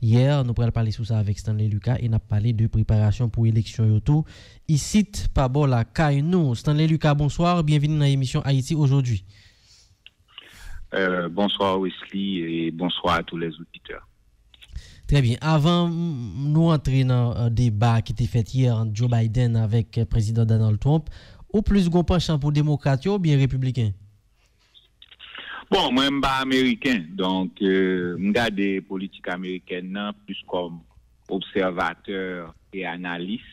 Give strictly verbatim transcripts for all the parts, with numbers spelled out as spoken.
yè. Nou pral pale sou sa avèk Stanley Lucas e n ap pale de preparasyon pou eleksyon yo tou isit pa bò lakay nou. Stanley Lucas, bonswa, byenvini nan emisyon Haïti Aujourd'hui. Euh, bonsoir Wesley et bonsoir à tous les auditeurs. Trè byen. Avan nou antre nan euh, deba ki te fèt yè ant Joe Biden avèk euh, Prezidan Donald Trump, ou plis gon panchan pou demokrat yo oubyen repibliken? Bon, mwen m pa ameriken, donk euh, m gade politik amerikèn nan plis kòm obsèvatè e analis,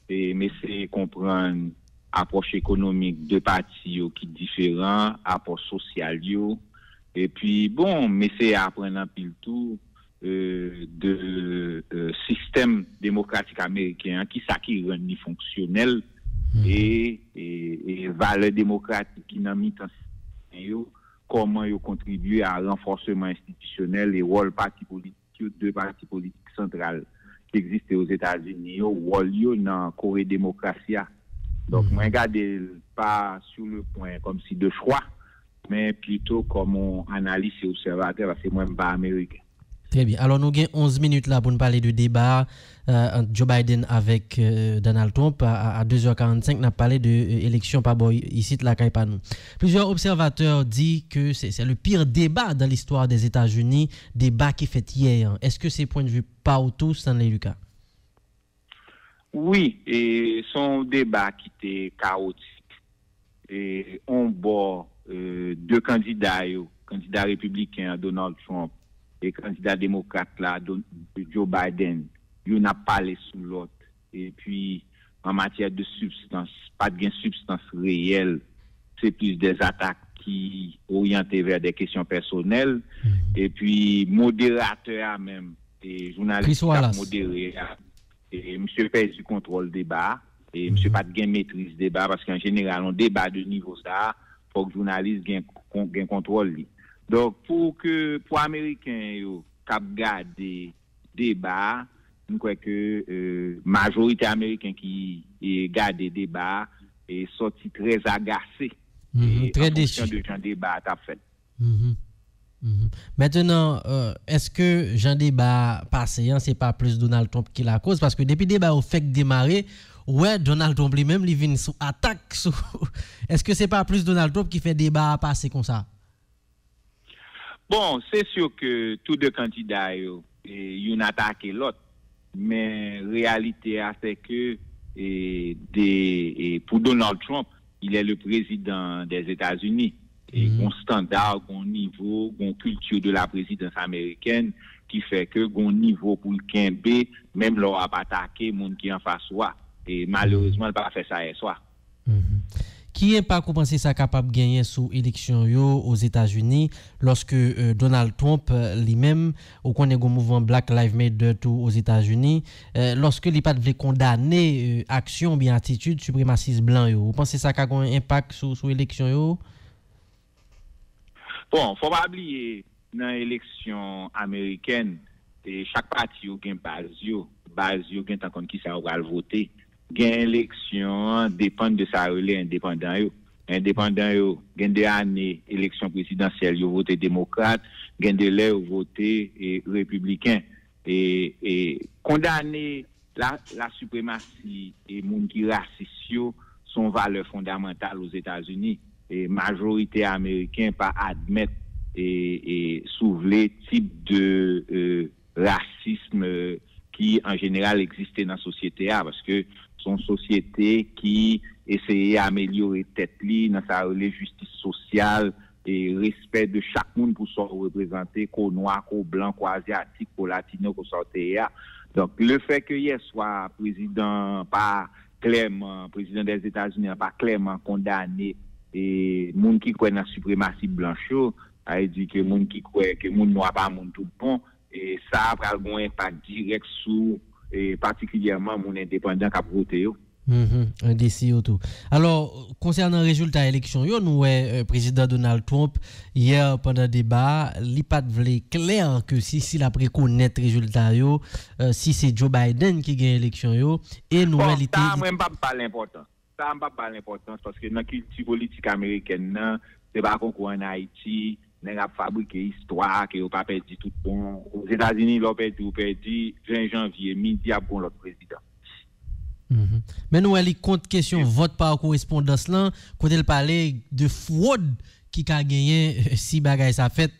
e m eseye konprann apwòch ekonomik de pati yo ki diferan, apwòch sosyal yo, epi bon, m eseye aprann anpil tou euh, de euh, sistèm demokratik ameriken an, ki sa ki rann li fonksyonèl, e, e, e valè demokratik ki nan mitan sitwayen yo, kòman yo kontribye a ranfòseman enstitisyonèl e wòl pati politik yo, de pati politik santral ki egziste Ozetazini yo, wòl yo nan kore demokrasi a. Donk, mwen gade l pa sou le pwen kòmsi de chwa, men pito kòm yon analis e obsèvatè, paske mwen m pa ameriken. Trè byen. Alò, nou gen onz minit la pou n pale de deba a euh, ant Joe Biden avèk euh, Donald Trump a, a, a deux heures quarante-cinq, n ap pale de euh, eleksyon pa bò isit lakay pa nou. Plizyè obsèvatè di ke se c'est le pire débat dans l'histoire des États-Unis, deba ki fèt yè an. Èske se pwendvi pa w tou, Stanley Lucas? Wi, e se yon deba ki te kawotik. E on bò, e, de kandida yo, kandida repibliken an, Donald Trump, e kandida demokrat la, Don- Joe Biden, youn ap pale sou lòt. Epi, an matyè de sibstans, pa t gen sibstans reyèl. Se plis de atak ki oryante vè de kesyon pèsonèl. Epi, moderatè a menm, e jounalis ki t ap modere a, e misye pèdi kontwòl deba a, e misye pa t gen metriz deba a, paske an jeneral, yon deba de nivo sa a, fòk jounalis gen, gen kontwòl li. Donk, pou ke, pou Ameriken yo k ap gade deba a, m kwè ke euh, majorite Ameriken ki e, gade deba a e sòti trè agase, e, an fonksyon de jan deba a t ap fèt. Mentenan, euh, èske jan deba a pase an, se pa plis Donald Trump ki lakoz? Paske depi deba yo fèk demare, ou wè Donald Trump li menm, li vin sou atak. Sou... Èske se pa plis Donald Trump ki fè deba a pase konsa? Bon, se si ke tou de kandida yo, e, youn atake lòt, men reyalite a se ke e, de, e, pou Donald Trump, il est le président des États-Unis. E gon standard, gon nivo, gon culture de la présidence américaine ki fè ke gon nivo pou l kenbe, menm lè w ap atake moun ki anfas ou a. E malerezman, l pa fè sa yèswa. Ki enpak ou panse sa kapab genyen sou eleksyon yo Ozetazini lòske euh, Donald Trump euh, li menm, ou konnen gon mouvman Black Lives Matter tou Ozetazini, euh, lòske li pa t vle kondane euh, aksyon oubyen atitid sipremasis blan yo? Ou panse sa ka gon enpak sou, sou eleksyon yo? Bon, fò pa bliye, nan eleksyon amerikèn, e chak pati yo gen baz yo. Baz yo gentan konn kisa yo pral vote. Gen eleksyon an depann de sa yo rele endepandan yo. Endepandan yo, gen de ane eleksyon prezidansyèl yo vote demokrat, gen de lè yo vote e, repibliken. E, e kondane la, la sipremasi e moun ki rasis yo se yon valè fondamantal Ozetazini. E majorite Ameriken pa admèt, e, e, si w vle, tip de e, rasism e, ki an jeneral egziste nan sosyete a, paske se yon sosyete ki eseye amelyore tèt li nan sa yo rele jistis sosyal, e respè de chak moun pou sa w reprezante, ko nwa, ko blan, ko azyatik, ko latino, ko sa w te ye a. Donk, lefètke yèswa prezidan pa klèman, prezidan dèzetazini an pa klèman kondane e moun ki kwè nan sipremasi blanch yo, sa vle di ke moun ki kwè ke moun nwa pa moun tout bon, e sa a pral gen yon enpak dirèk sou, e patikilyèman moun endepandan k ap vote yo. Endesi yo tou. Alò, konsènan rezilta eleksyon yo, nou wè euh, prezidan Donald Trump yè pandan deba a, li pa t vle klè ke si, si l ap rekonèt rezilta yo, euh, si se Joe Biden ki gen eleksyon yo, e nou wè li te... Bon, sa a mwen m p ap ba l enpòtans. Sa a m p ap ba l enpòtans, paske nan kilti politik amerikèn nan, se pa konkou ann Ayiti, Nèg ap fabrike istwa ke yo pa pèdi tout bon. Ozetazini, lè w pèdi, ou pèdi. Ven janvye, midi ap gon lòt prezidan. Men nou wè li kont kesyon vòt pa korespondans lan, kote l pale de fwod ki ka genyen si bagay sa fèt.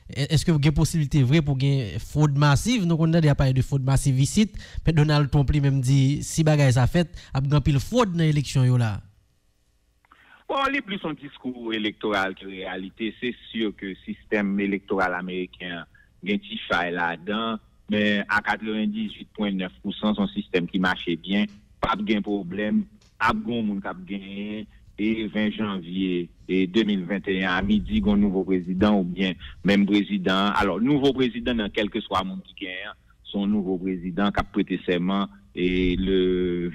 Èske gen posiblite vre pou gen fwod masiv? Nou konn tande y ap pale de fwod masiv isit, men Donald Trump li menm di si bagay sa fèt, ap gen anpil fwod nan eleksyon yo la. Bon, li plis yon diskou elektoral ke reyalite. Se si ke sistèm elektoral ameriken an gen ti fay ladan, men a katrevendizuit pwen nèf pousan se yon sistèm ki mache byen, p ap gen pwoblèm, ap gen yon moun k ap genyen, e ven janvye e de mil venteyen a midi, gen yon nouvo prezidan oubyen menm prezidan an. Alò, nouvo prezidan nan kèlkeswa moun ki genyen an, se yon nouvo prezidan k ap prete sèman e le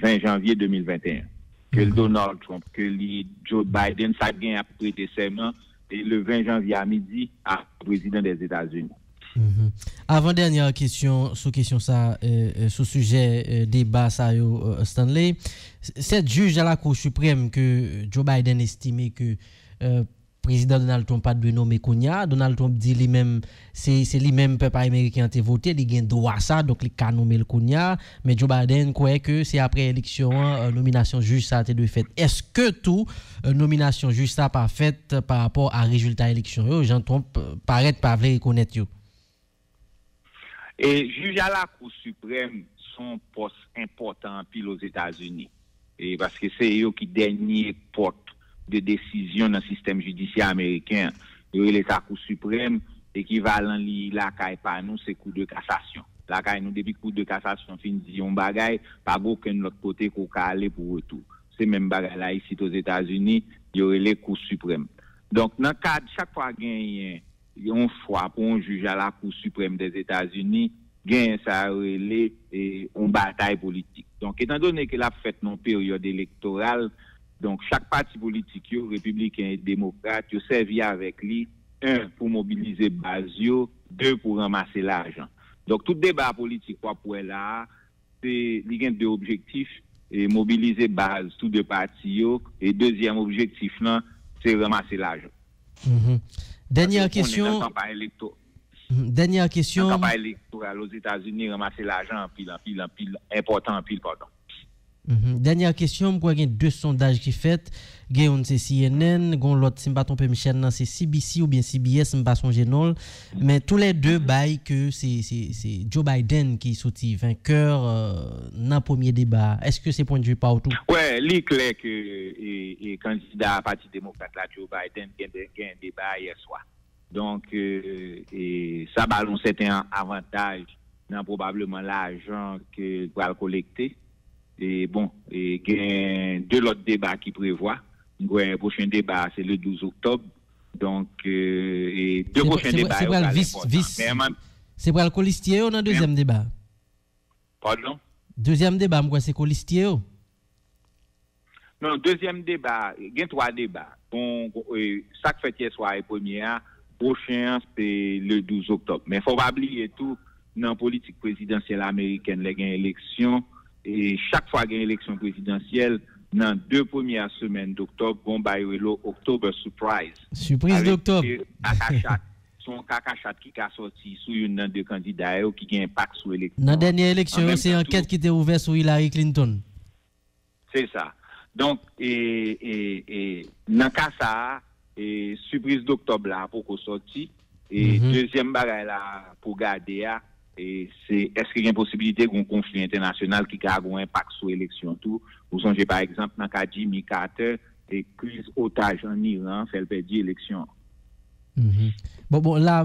ven janvye de mil venteyen. Ke l Donald Trump, ke li Joe Biden, sa k genyen ap prete sèman e le ven janvye a midi a prezidan Dèzetazini. Avan dènyè kesyon sou kesyon sa, sou sijè deba sa yo, Stanley, sèt jij a Lakou Siprèm ke Joe Biden estime ke prezidan Donald Trump pa t dwe nonmen kounye a. Donald Trump di li menm, se se li menm pèp ameriken an te vote, li gen dwa sa, donk li ka nonmen l kounye a. Men Joe Biden kwè ke se apre eleksyon an nominasyon jij sa te dwe fèt. Èske tou nominasyon jij sa pa fèt pa rapò a rezilta eleksyon yo, jan Trump parèt pa vle rekonèt yo? E jij a Lakou Siprèm se yon pòs enpòtan anpil Ozetazini. E paske se yo ki dènye pòt de desizyon nan sistèm jidisyè ameriken an. Yo rele sa Kou Siprèm, ekivalan li lakay pa nou se Kou de Kasasyon. Lakay nou, depi Kou de Kasasyon fin di yon bagay, pa gen okenn lòt kote ke w ka ale pou retou. Se menm bagay la isit Ozetazini, yo rele Kou Siprèm. Donk, nan kad chak fwa genyen yon chwa pou yon jij a Lakou Siprèm Dèzetazini, genyen sa yo rele yon batay politik. Donk, etandone ke l ap fèt nan yon peryòd elektoral, donk, chak pati politik yo, repibliken e demokrat, yo sèvi avèk li, en, pou mobilize baz yo, de, pou ranmase lajan. Donk, tout deba politik w ap wè la a, se li gen de objektif, e mobilize baz tou de pati yo, e dezyèm objektif lan, se ranmase lajan. Dènyè kesyon. Dènyè kesyon. Nan kanpay elektoral Ozetazini, ranmase lajan anpil, anpil, anpil, enpòtan anpil, padon. Dènyè kesyon, m kwè gen de sondaj ki fèt. Gen youn se C N N, gen yon lòt, si m pa twonpe m, chèn nan se C B C oubyen C B S, m pa sonje non l. Men toulède bay ke se se se Joe Biden ki soti venkè nan premye deba a. Èske se pwennvi pa w tou? Wè, li klè ke e, e, kandida Pati Demokrat la, Joe Biden, gen, gen deba yè swa. Donk, e, e, sa ba l yon sèten avantaj nan pwobableman lajan ke l pral kolekte. E bon, e gen de lòt deba ki prevwa. M kwè pwochen deba a se le douz oktòb. Donk, e de pwochen deba yo pral enpòtan. Men, se pral kolistye yo nan dezyèm deba? Padon? Dezyèm deba, m kwè se kolistye yo. Non, dezyèm deba, gen twa deba. Bon, e, sa k fèt yè swa e premye a, pwochen an se le douz oktòb. Men fò w pa bliye tou, nan politik prezidansyèl amerikèn, lè gen eleksyon, e chak fwa gen eleksyon prezidansyèl, nan de premyè semèn doktòb, gon bagay yo rele October Surprise. Sipriz doktòb. Kakachat. Se yon kakachat ki ka sòti sou youn nan de kandida yo ki gen enpak sou eleksyon an. Nan dènye eleksyon yo, se ankèt ki te ouvè sou Hillary Clinton. Se sa. Donk, e, e, e, nan ka sa a, e, sipriz doktòb la poko sòti. E dezyèm bagay la pou gade a, e, se èske gen posibilite gen yon konfli entènasyonal ki ka gen yon enpak sou eleksyon tou. Ou sonje, pa egzanp, nan ka Jimmy Carter, e kriz otaj ann Iran an fè l pèdi eleksyon an. Bon, bon, la,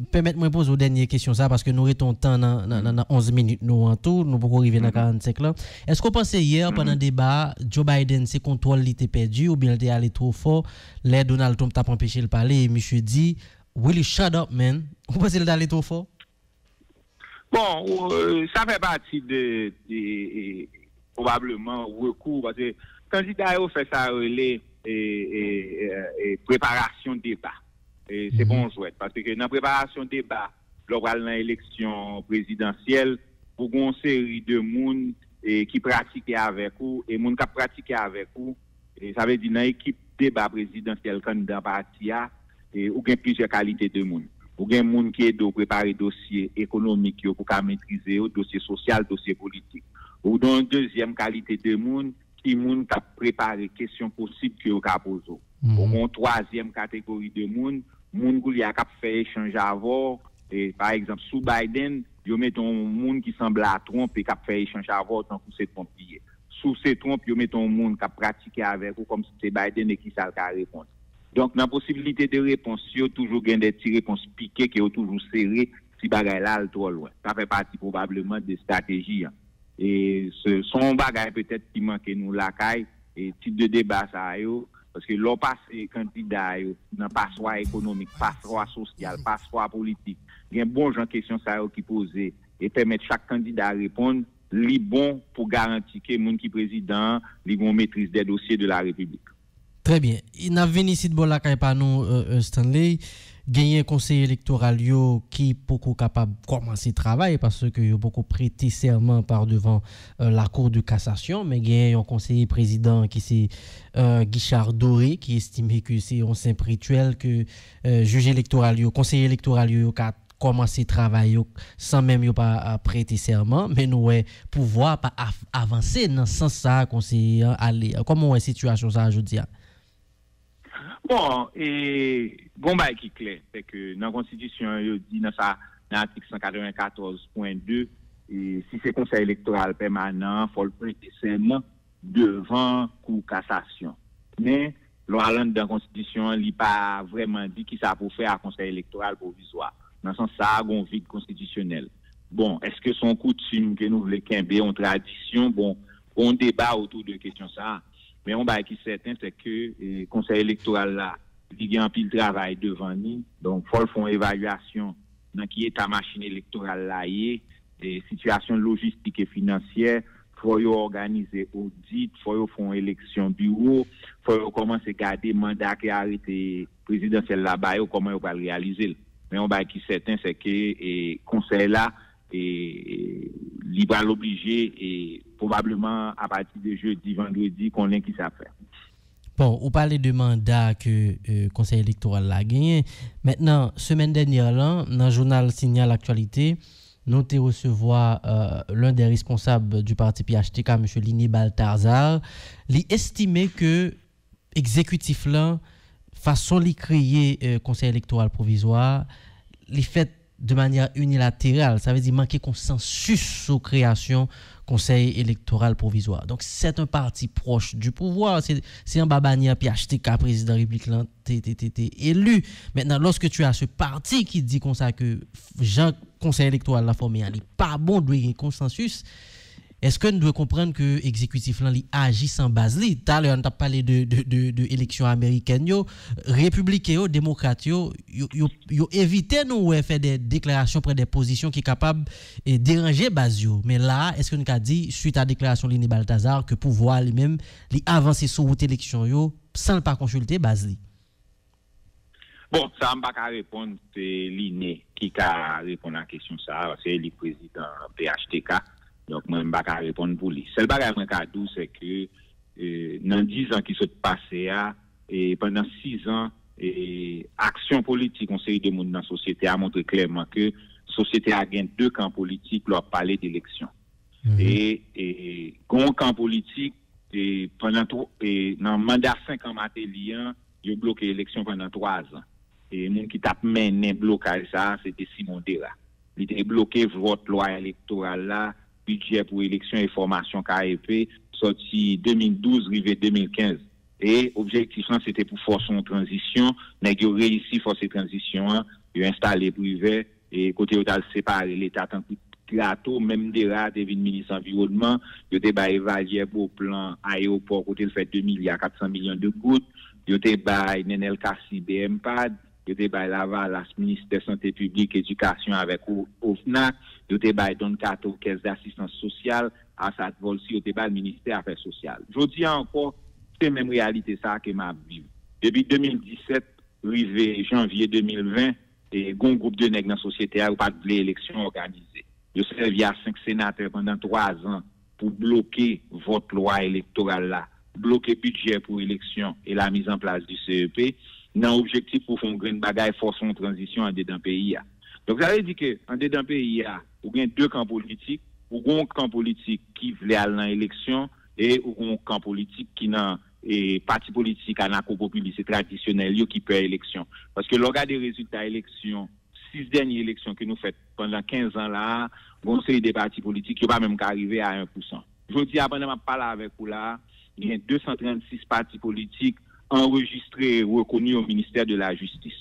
pèmèt mwen poze w dènye kesyon sa, paske nou rete yon tan nan, nan, nan, nan onz minit nou an tou, nou poko rive nan karannsenk lan. Èske w panse yè, pandan deba a, Joe Biden se kontwòl li te pèdi oubyen l te ale twò fò lè Donald Trump t ap anpeche l pale e misye di, "Will you shut up, man?" Ou panse l t ale twò fò? Bon, sa fè pati de, de, de pwobableman rekou, paske kandida yo fè sa yo rele e, e, e, e, preparasyon deba. E, se pa yon jwèt, paske nan preparasyon deba, lè w pral nan eleksyon prezidansyèl, ou gen yon seri de moun e, ki pratike avèk ou, e moun k ap pratike avèk ou, e, sa vle di nan ekip deba prezidansyèl k anndan pati a, e ou gen plizyè kalite de moun. Ou gen moun ki ede w prepare dosye ekonomik yo pou ka metrize yo, dosye sosyal, dosye politik. Ou gen yon dezyèm kalite de moun ki moun k ap prepare kesyon posib ke yo ka poze w. Ou gen yon twazyèm kategori de moun, moun koulye a k ap fè echanj avè w. E, pa egzanp, sou Biden, yo mete yon moun ki sanble a Trump e k ap fè echanj avè w tankou se Trump li ye. Si w se Trump, yo mete yon moun k ap pratike avèk ou kòmsi se Biden e kisa l ka reponn. Donk, nan posibilite de repons yo, toujou gen de ti repons pike ke yo toujou sere si bagay la al twò lwen. Sa fè pati pwobableman de estrateji an. E se, se yon bagay petèt ki manke nou lakay, e tip de deba sa yo, paske lè w pase kandida yo nan paswa ekonomik, paswa sosyal, paswa politik, gen bon jan kesyon sa yo ki poze e pèmèt chak kandida reponn, li bon pou garanti ke moun ki prezidan an, li gen yon metriz de dosye de la repiblik. Trè byen. E n ap vin isit bò lakay pa nou, euh, euh, Stanley. Genyen konseye elektoral yo ki poko kapab kòmanse travay paske yo poko prete sèman pa devan, euh, la Cour de cassation, men genyen yon konseye prezidan ki se, euh, Guichard Doré, ki estime ke se yon senp rityèl ke, euh, jij elektoral yo, konseye elektoral yo, yo ka kòmanse travay yo san menm yo pa, a, prete sèman, men nou wè pouvwa a pa av- avanse nan sans sa a konseye an ale. Kòman w wè sitiyasyon sa a jodi a? Bon, e gon bagay ki klè, se ke nan konstitisyon an, yo di nan sa, nan atik san katrevenkatòz pwen de, e si se konsèy elektoral pèmanan an, fò l prete sèman devan kou kasasyon. Men, lè w al anndan konstitisyon an, li pa vrèman di kisa pou fè a konsèy elektoral pwovizwa. Nan sans sa a, gon vid konstitisyonèl. Bon, èske se yon koutim ke nou vle kenbe, yon tradisyon? Bon, gon deba otou de kesyon sa a. Men yon bagay ki sèten, se ke, e, konsèy elektoral la, li gen anpil travay devan li. Donk, fò l fè yon evalyasyon nan ki eta machin elektoral la ye, e, sitiyasyon lojistik e finansyè, fò yo òganize odit, fò yo fè yon eleksyon biwo, fò yo kòmanse gade manda ke arete prezidansyèl la ba yo, kòman yo pral reyalize l. Men yon bagay ki sèten, se ke, e, konsèy la, e, li pral oblije, e, pwobableman apati de jedi, vandredi, konnen kisa fè. Bon, ou pale de manda ke, euh, konsèy elektoral la genyen. Mentnan, semèn dènyè lan, nan jounal Signal Actualité, nou te resevwa, euh, l'un des responsables du parti P H T K, mesye Liné Balthazar. Li estime ke egzekitif lan, fason li kreye, euh, konsèy elektoral pwovizwa a, li fèt de manyè inilateral, sa vle di manke konsansis sou kreyasyon konsèy elektoral pwovizwa. Donk, c'est un parti proche du pouvoir, se, se anba banyè P H T K prezidan repiblik lan te, te, te, te eli. Mentnan, lorsque tu as ce parti qui dit konsa ke jan konsèy elektoral la fòme a, li pa bon, dwe gen konsansis, èske n dwe konprann ke egzekitif lan, li aji san baz li? Talè a, n t ap pale de, de, de, de eleksyon amerikèn yo, repibliken yo, demokrat yo, yo, yo, yo evite nou wè fè de deklarasyon, pran de pozisyon ki kapab, e, deranje baz yo. Men la a, èske n ka di, swit a deklarasyon Liné Balthazar, ke pouvwa a li menm, li avanse sou wout eleksyon yo, san l pa konsilte baz li? Bon, sa a m pa ka reponn, se Liné ki ka reponn a kesyon sa a, paske li prezidan P H T K. Donk, mwen, m pa ka reponn pou li. Sèl bagay mwen ka di w, se ke, e, nan diz an ki sot pase a, e pandan sis an, e aksyon politik yon seri de moun nan sosyete a montre klèman ke sosyete a gen de kan politik lè w ap pale de eleksyon. E, e gen yon kan politik, e pandan tw- e nan manda senk an Martelly an, yo bloke eleksyon pandan twa zan. E moun ki t ap mennen blokaj sa a, se te Simon Dera. Li te bloke vòt lwa elektoral la, bidjè pou eleksyon e fòmasyon K E P, sòti de mil douz rive de mil kenz. E objektif lan, se te pou fòse yon tranzisyon. Nèg yo reyisi fòse tranzisyon an, yo enstale Privè, e kote yo t al separe Leta tankou gato, menm Dera te vin minis anviwònman, yo te bay Vallière Beauplan ayewopò kote l fè de milya kat san milyon de goud, yo te bay Nenel Cassy B M pad, yo te bay Lavalas ministè sante piblik, edikasyon avèk O- OFNAC, yo te bay Don Kato kès dasistans sosyal, Assad Volcy, yo te bay l ministè afè sosyal. Jodi a ankò, se menm reyalite sa a ke m ap viv. Depi de mil disèt rive janvye de mil ven, e, gon gwoup de nèg nan sosyete a, yo pa t vle eleksyon òganize. Yo sèvi a senk senatè pandan twa zan pou bloke vòt lwa elektoral la, bloke bidjè pou eleksyon e la mise en place du C E P. nan objektif pou fè yon grenn bagay, fòse yon tranzisyon andedan peyi a. Donk, sa vle di ke andedan peyi a, ou gen de kan politik, ou gen yon kan politik ki vle al nan eleksyon, e ou gen yon kan politik ki nan e, pati politik anakopopilis e tradisyonèl yo ki pè eleksyon. Paske lè w gade rezilta eleksyon, sis dènye eleksyon ke nou fèt pandan kenz an la a, gen yon seri de pati politik, yo pa menm ka rive a en pousan. Jodi a, pandan m ap pale avèk ou la a, gen de san trannsis pati politik anrejistre e rekoni o ministè de la jistis.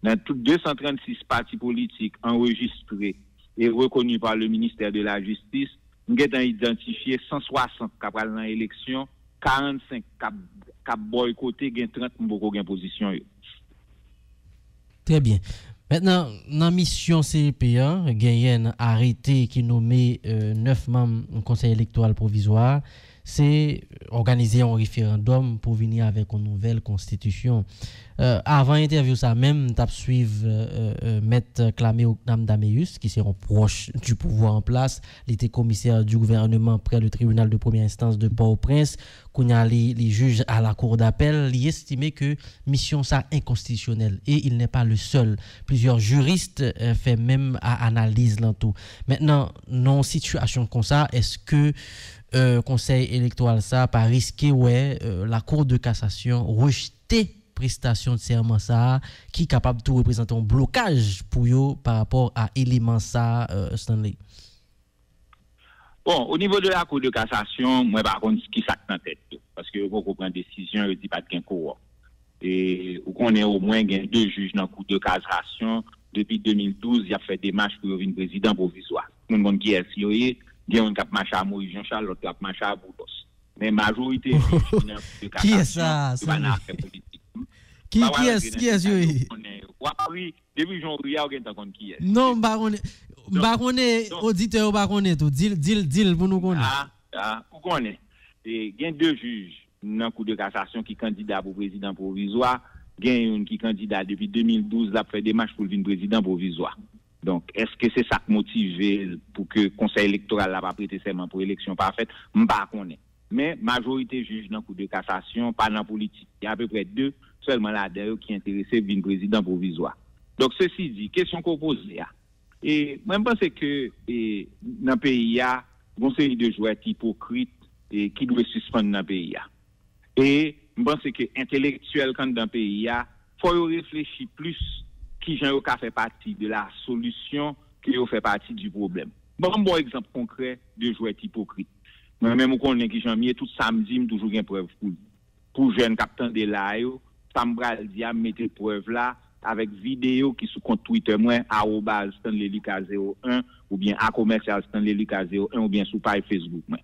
Nan tout de san trannsis pati politik anrejistre e rekoni pa le ministè de la jistis, m gentan idantifye san swasant k ap al nan eleksyon, karannsenk k ap, k ap bòykote, gen trant m poko gen pozisyon yo. Trè byen. Mentnan, nan misyon C E P a, genyen arete ki nome nèf manm Konsèy Elektoral Pwovizwa a, se òganize yon referandòm pou vini avèk yon nouvèl konstitisyon. Avan entèvyou sa menm, m t ap swiv Mèt Clame Ocnam Dameus, ki se yon pwòch du pouvwa an plas. Li te komisè du gouvèneman prè le tribinal de premyè enstans de Pòtoprens. Kounye a, li, li jij a la Cour d'appel. Li estime ke misyon sa enkonstitisyonèl e il n'est pas le seul. Plizyè jiris fè menm analiz lan tou. Mentnan, nan yon sitiyasyon konsa, èske Konsèy elektoral sa pa riske wè la Cour de cassation rejte prestasyon sèman sa a, ki kapab tou reprezante yon blokaj pou yo pa rapò a eleman sa a, Stanley? Bon, o nivo de la Cour de cassation, mwen pa konn ki sa k nan tèt yo, paske yo poko pran desizyon, yo di pa t gen kowòm. E ou konnen omwen gen de jij nan Cour de cassation, depi de mil douz, y ap fè demach pou yo vin prezidan pwovizwa. Tout moun konn kiyès yo ye, gen youn k ap mache a Moïse Jean Charles, lòt la ap mache a Boulos. Men majorite jij ki nan Cour de cassation, yo pa nan afè politik. Kiyès, kiyès yo ye? W ap ri, depi jan w ri a, ou gentan konn kiyès. Non, m pa konnen. M pa konnen, oditè yo pa konnen tou. Di l, di l, di l pou nou konnen. Ou konnen. Gen de jij nan Kou de Kasasyon ki kandida pou prezidan pwovizwa, gen youn ki kandida depi de mil douz, l ap fè demach pou l vin prezidan pwovizwa. Donk, èske se sa k motive l pou ke Konsèy Elektoral la pa prete sèman pou eleksyon pa fèt? M pa konnen. Men, majorite jij nan Kou de Kasasyon pa nan politik. Gen apeprè de sèlman ladan yo ki enterese vin prezidan pwovizwa. Donk, sesi di, kesyon ke w poze a, e, mwen, m panse ke e, nan peyi a, gen yon seri de jwèt ipokrit e, ki dwe sispann nan peyi a. E m panse ke entelektyèl k anndan peyi a, fò yo reflechi plis kijan yo ka fè pati de la solisyon ke yo fè pati di pwoblèm. Ban m ba w egzanp konkrè de jwèt ipokrit. Mwen menm, ou konnen kijan m ye, tout sa m di, m toujou gen prèv pou li. Pou jèn k ap tande la a yo, sa m pral di a, m mete prèv la avèk videyo ki sou kont Twitter mwen, arobaz Stanley Lucas zewo en, oubyen a commercial Stanley Lucas zewo en, oubyen sou paj Facebook mwen.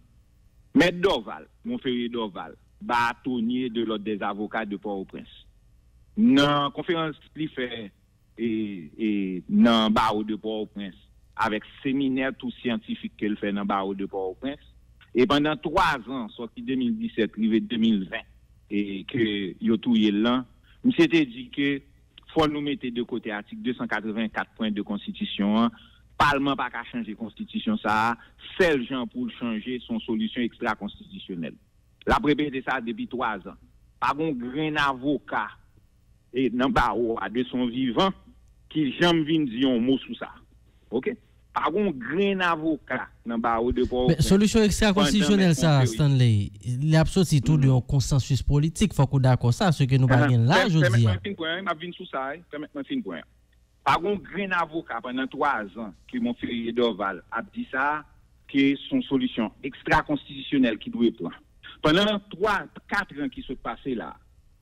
Mèt Dorval, Monferrier Dorval, bâtonnier de l'Ordre des avocats de Port-au-Prince, nan konferans li fè e, e, nan bawo de Pòtoprens, avèk seminè tou syantifik ke l fè nan bawo de Pòtoprens. E pandan twa zan, sòti de mil disèt rive de mil ven, e ke yo touye l lan, misye te di ke fò nou mete de kote atik de san katrevenkat pwen de konstitisyon an, palman pa ka chanje konstitisyon sa a, sèl jan pou l chanje se yon solisyon ekstra konstitisyonèl. L ap repete sa depi twa zan. Pa gen yon grenn avoka e nan bawo a de son vivan ki janm vin di yon mo sou sa. Oke? Pa gen yon grenn avoka nan bawo de Pòtoprens. Men solisyon ekstra konstitisyonèl sa, Stanley, li ap soti tou de yon konsansis politik. Fòk ou dakò sa, se ke nou pa gen la jodi a. Pèmèt mwen fin pran, m ap vin sou sa, pèmèt mwen fin pran. Pa gen yon grenn avoka pandan twa zan ke Monferrier Dorval ap di sa, ke se yon solisyon ekstra konstitisyonèl ki dwe pran. Pandan twa, kat an ki sot pase la,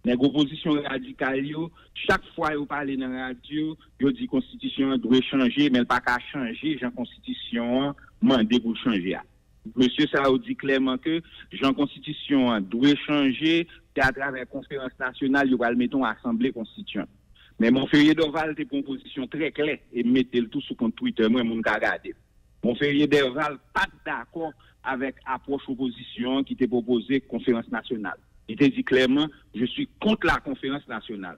nèg opozisyon radikal yo, chak fwa yo pale nan radyo, yo di konstitisyon an dwe chanje, men l pa ka chanje jan konstitisyon an mande pou l chanje a. Mesye sa yo di klèman ke jan konstitisyon an dwe chanje, se atravè konferans nasyonal yo pral mete yon asanble konstityan. Men Monferrier Dorval te pran yon pozisyon trè klè e m mete l tou sou kont Twitter mwen, moun ka gade. Monferrier Dorval pa t dakò avèk apwòch opozisyon an ki te pwopoze konferans nasyonal. Li te di klèman, je suis contre la conférence nationale.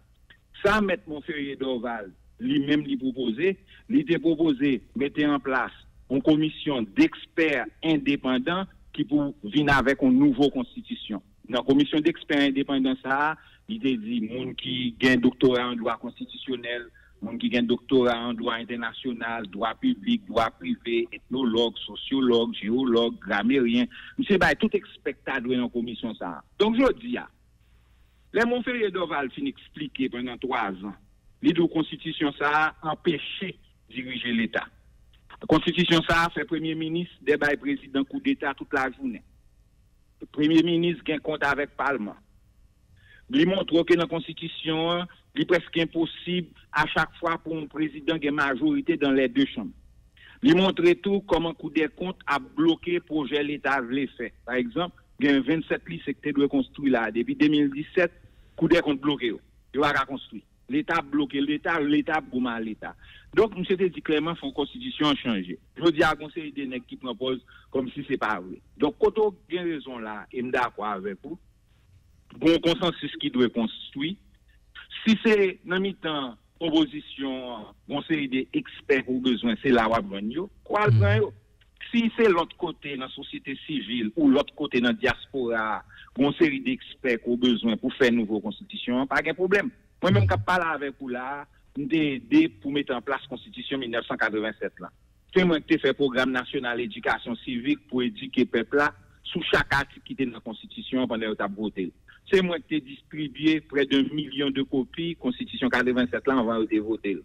Sa mèt Monferrier Dorval li menm li pwopoze, li te pwopoze mete an plas yon komisyon dekspè endepandan ki pou vin avèk yon nouvo konstitisyon. Nan komisyon dekspè endepandan sa a, Li te di moun ki gen doktora an dwa konstitisyonèl, moun ki gen doktora an dwa entènasyonal, dwa piblik, dwa prive, etnològ, sosyològ, jewològ, grameryen. Misye bay tout ekspè k ta dwe nan komisyon sa a. Donk, jodi a, lè Monferrier Dorval fin eksplike pandan twa zan, li di w konstitisyon sa a anpeche dirije Leta. Konstitisyon sa a fè premye minis dèbay prezidan koudeta tout lajounen. Premye minis gen kont avèk palman. Li montre w ke nan konstitisyon an, li prèske enposib a chak fwa pou yon prezidan gen majorite dans les deux chambres. Li montre tou kòman Kou dè Kont ap bloke pwojè Leta vle fè. Pa egzanp, gen vennsèt lise ki te dwe konstwi la a depi de mil disèt, Kou dè Kont bloke yo. Yo pa ka konstwi. Leta ap bloke Leta, Leta ap goumen a Leta. Donk, misye te di klèman, fò konstitisyon an chanje. Jodi a, gon seri de nèg ki pran pòz kòmsi se pa vre. Donk, kote w gen rezon la, e m dakò avèk ou, gon konsansis ki dwe konstwi. Si se nan mitan opozisyon an, gon seri de ekspè ke w bezwen, se la w ap jwenn yo, ke w al pran yo. Si se lòt kote nan sosyete sivil ou lòt kote nan dyaspora a, gon seri de ekspè ke w bezwen pou fè nouvo konstitisyon an, pa gen pwoblèm. Mwen menm k ap pale avèk ou la a, m te ede pou mete an plas konstitisyon mil nèf san katreven sèt lan. Se mwen ki te fè pwogram nasyonal edikasyon sivik pou edike pèp la sou chak atik ki te nan konstitisyon an pandan yo t ap vote l. Se mwen ki te distribye prè de milyon de kopi konstitisyon katreven sèt lan anvan yo te vote l.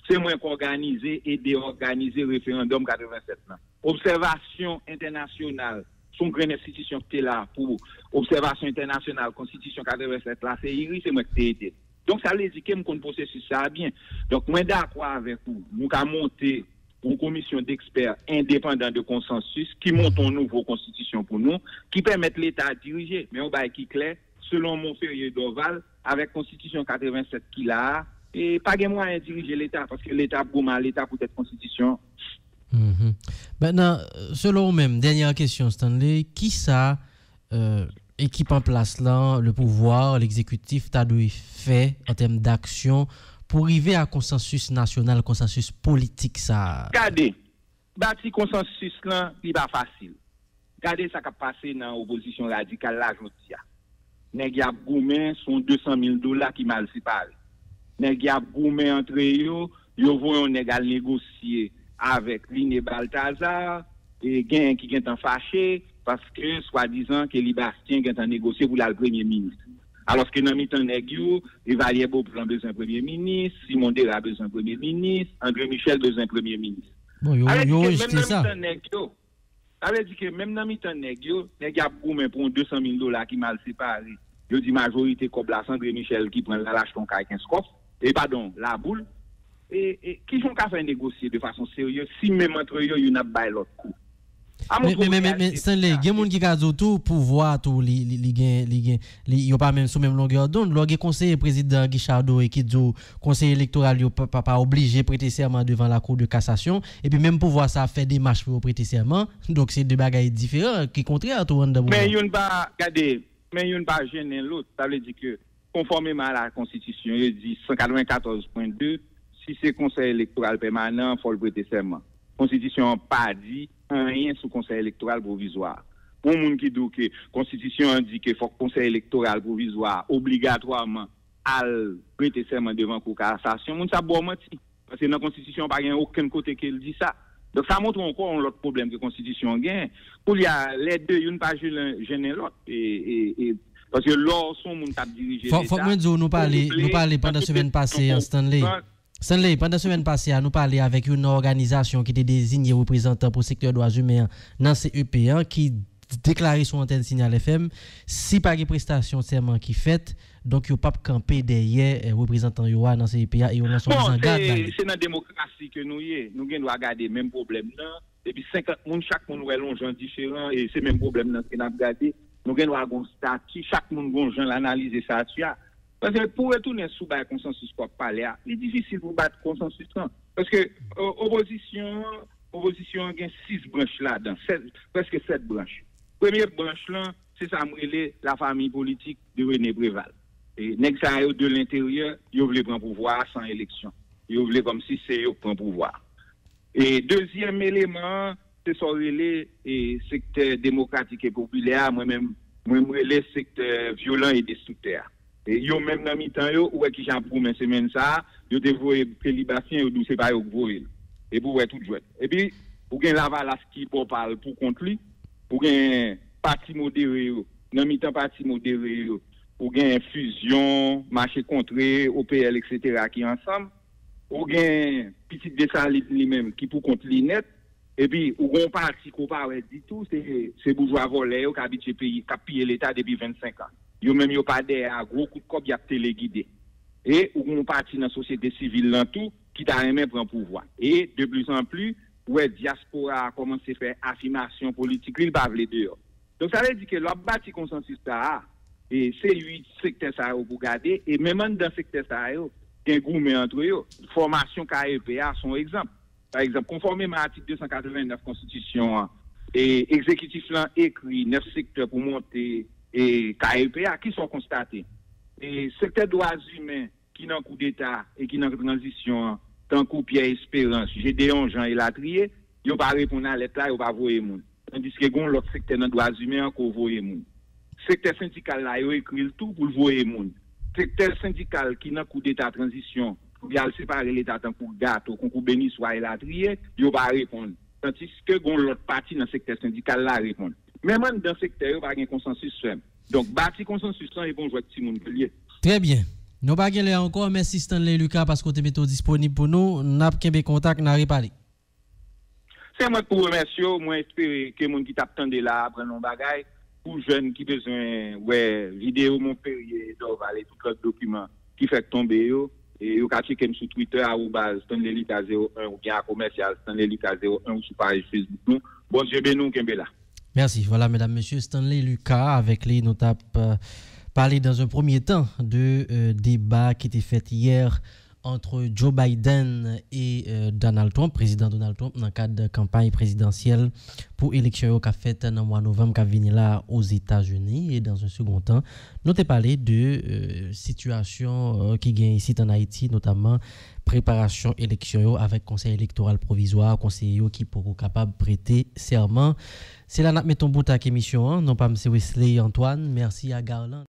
Se mwen ki òganize, ede òganize referandòm katreven sèt lan. Obsèvasyon entènasyonal, se yon grenn enstitisyon ki te la pou obsèvasyon entènasyonal konstitisyon katreven sèt la, se IRI, se mwen ki te ede l. Donk, sa vle di ke m konn pwosesis sa a byen. Donk, mwen dakò avèk ou. Nou ka monte yon komisyon dekspè endepandan de konsansis ki monte yon nouvo konstitisyon pou nou, ki pèmèt Leta dirije. Men yon bagay ki klè, selon Monferrier Dorval, avèk konstitisyon katreven sèt ki la a, e pa gen mwayen dirije Leta, paske Leta ap goumen a Leta poutèt konstitisyon. Mentnan, selon ou menm, dènyè kesyon, Stanley, kisa ekip an plas lan, le pouvwa, legzekitif, ta dwe fè an tèm daksyon pou rive a konsansis nasyonal, konsansis politik sa a? Gade, bati konsansis lan, li pa fasil. Gade sa k ap pase nan opozisyon radikal la jodi a. Nèg y ap goumen sou yon de san mil dola ki mal separe. Nèg y ap goumen antre yo, yo voye yon nèg al negosye avèk Line Balthazar, e genyen ki gentan fache, paske swadizan ke Libastien gentan negosye pou l al premye minis. Alòske nan mitan nèg yo, Evalière Beauplan bezwen premye minis, Simon Dera bezwen premye minis, André Michel bezwen premye minis. Bon, yo, yo rejte sa. Sa vle di ke menm nan mitan nèg yo, nèg y ap goumen pou yon de san mil dola ki mal separe. Yo di majorite kòb la se André Michel ki pran l al achte yon kay Kenskòf, e padon, Laboul. E, e kijan w ka fè negosye de fason serye si menm antre yo youn ap bay lòt kou? Men, men, men, men, men Stanley, gen moun ki ka di w tou, pouvwa tou, li, li, li gen, li gen, li, yo pa menm sou menm longè dond. Lè w gen konseye prezidan Guichard Doré ki di w konseye elektoral yo pa, pa, pa oblije prete sèman devan lakou de kasasyon, epi menm pouvwa sa ap fè demach pou yo prete sèman. Donk, se de bagay diferan, ki kontrè tou anndan pouvwa. Men youn pa, gade, men youn pa jennen lòt. Sa vle di ke, konfòmeman a la konstitisyon, yo di san katrevenkatòz pwen de, si se konsèy elektoral pèmanan, fò l prete sèman. Konstitisyon an pa di anyen sou konsèy elektoral pwovizwa a. Pou yon moun ki di w ke konstitisyon an di ke fòk konsèy elektoral pwovizwa a obligatwaman al prete sèman devan kou kasasyon, moun sa ap ba w manti. Paske nan konstitisyon an pa gen okenn kote ke l di sa. Donk, sa montre ankò yon lòt pwoblèm ke konstitisyon an genyen. Koulye a, lè de youn pa jennen lòt. E, e, e, paske lè w se yon moun k ap dirije Leta, fòk mwen di w, nou pale, nou pale pandan semèn pase an, Stanley. Stanley, pandan semèn pase a, nou pale avèk youn nan òganizasyon ki te deziye reprezantan pou sektè dwa imen an nan C E P an, ki deklare sou antèn Signal F M, si pa gen prestasyon sèman ki fèt, donk yo p ap kanpe dèyè reprezantan yo a nan C E P a e yo lanse yon mizangad ba li. Se nan demokrasi ke nou ye. Nou gen dwa gade menm pwoblèm nan. Depi senkant moun, chak moun wè l yon jan diferan e se menm pwoblèm nan ke n ap gade. Nou gen dwa gen yon stati, chak moun gen yon jan l analize stati a. Paske pou retounen sou bay konsansis ke w ap pale a, li difisil pou bat konsansis lan. Paske opozisyon an, opozisyon an gen sis branch ladan, sèt, prèske sèt branch. Premye branch lan, se sa m rele la famille politique de René Préval. E nèg sa yo de lenteryè, yo vle pran pouvwa a san eleksyon. Yo vle kòmsi se yo k pran pouvwa a. E dezyèm eleman an, se sa w rele e sektè demokratik e popilè a, mwen menm, mwen m rele sektè vyolan e destriktè a. E yo menm nan mitan yo, ou wè kijan ap goumen semèn sa a, yo te voye Kelly Bastien, yo di w se pa yo k voye l. Epi w wè tout jwèt. Epi, ou gen Lavalas ki bò pa l pou kont li, ou gen pati modere yo, nan mitan pati modere yo, ou gen Fusion, Mache Kontre, O P L, etsetera ki ansanm, ou gen Pitit Desalin li menm ki pou kont li nèt, epi ou gen yon pati ke w pa wè ditou, se, se boujwa vòlè yo k abitye peyi, k ap piye Leta depi vennsenk an. Yo menm yo pa dèyè a gwo kout kòb y ap telegide. E ou gen yon pati nan sosyete sivil lan tou ki ta renmen pran pouvwa. E de pli zan pli, ou wè dyaspora a kòmanse fè afimasyon politik li, li pa vle deyò. Donk sa vle di ke lè w ap bati konsansis sa a, e se uit sektè sa yo pou gade, e menm anndan sektè sa yo, gen goumen antre yo. Fòmasyon K E P a se yon egzanp. Pa egzanp, konfòmeman atik de san katreven nèf konstitisyon an, e egzekitif lan ekri nèf sektè pou monte e K E P a, kisa w konstate? E sektè dwa imen ki nan koudeta e ki nan tranzisyon an, tankou Pierre Espérance, Gédéon Jean elatriye, yo pa reponn a lèt la, yo pa voye moun. Tandiske gen yon lòt sektè nan dwa imen ankò voye moun. Sektè sendikal la, yo ekri l tou pou l voye moun. Sektè sendikal ki nan koudeta tranzisyon, pou y al separe Leta tankou gato, konkou beniswa elatriye, yo pa reponn. Tandiske gen yon lòt pati nan sektè sendikal la reponn. Menm anndan sektè yo pa gen konsansis fèm. Donk, bati konsansis lan e bon jwèt timoun ke l ye. Trè byen. Nou pa gen lè ankò. Mèsi Stanley Lucas paske w te mete w disponib pou nou. N ap kenbe kontak, n a repale. Se mwen k pou remèsye w. Mwen espere ke moun ki t ap tande la a aprann yon bagay. Pou jèn ki bezwen wè videyo Monferrier, Dorval e tout lòt dokiman ki fèk tonbe yo, e yo ka tcheke m sou Twitter, arobaz Stanley Lucas zewo en, oubyen a komèsyal Stanley Lucas zewo en, ou sou paj Facebook nou. Bondye beni w, kenbe la. Merci. Voilà, mesdames, messieurs, Stanley Lucas, avec lui, nous avons euh, parlé dans un premier temps de euh, débat qui était fait hier entre Joe Biden et euh, Donald Trump, président Donald Trump, dans le cadre de campagne présidentielle pour élection au café dans le mois de novembre qui vient là aux États-Unis. Et dans un second temps, nous avons parlé de euh, situation euh, qui gagne ici en Haïti, notamment préparation élection avec conseil électoral provisoire, conseiller qui pourra capable prêter serment. C'est là que nous mettons bout à l'émission, non pas M. Wesley Antoine, merci à Garland.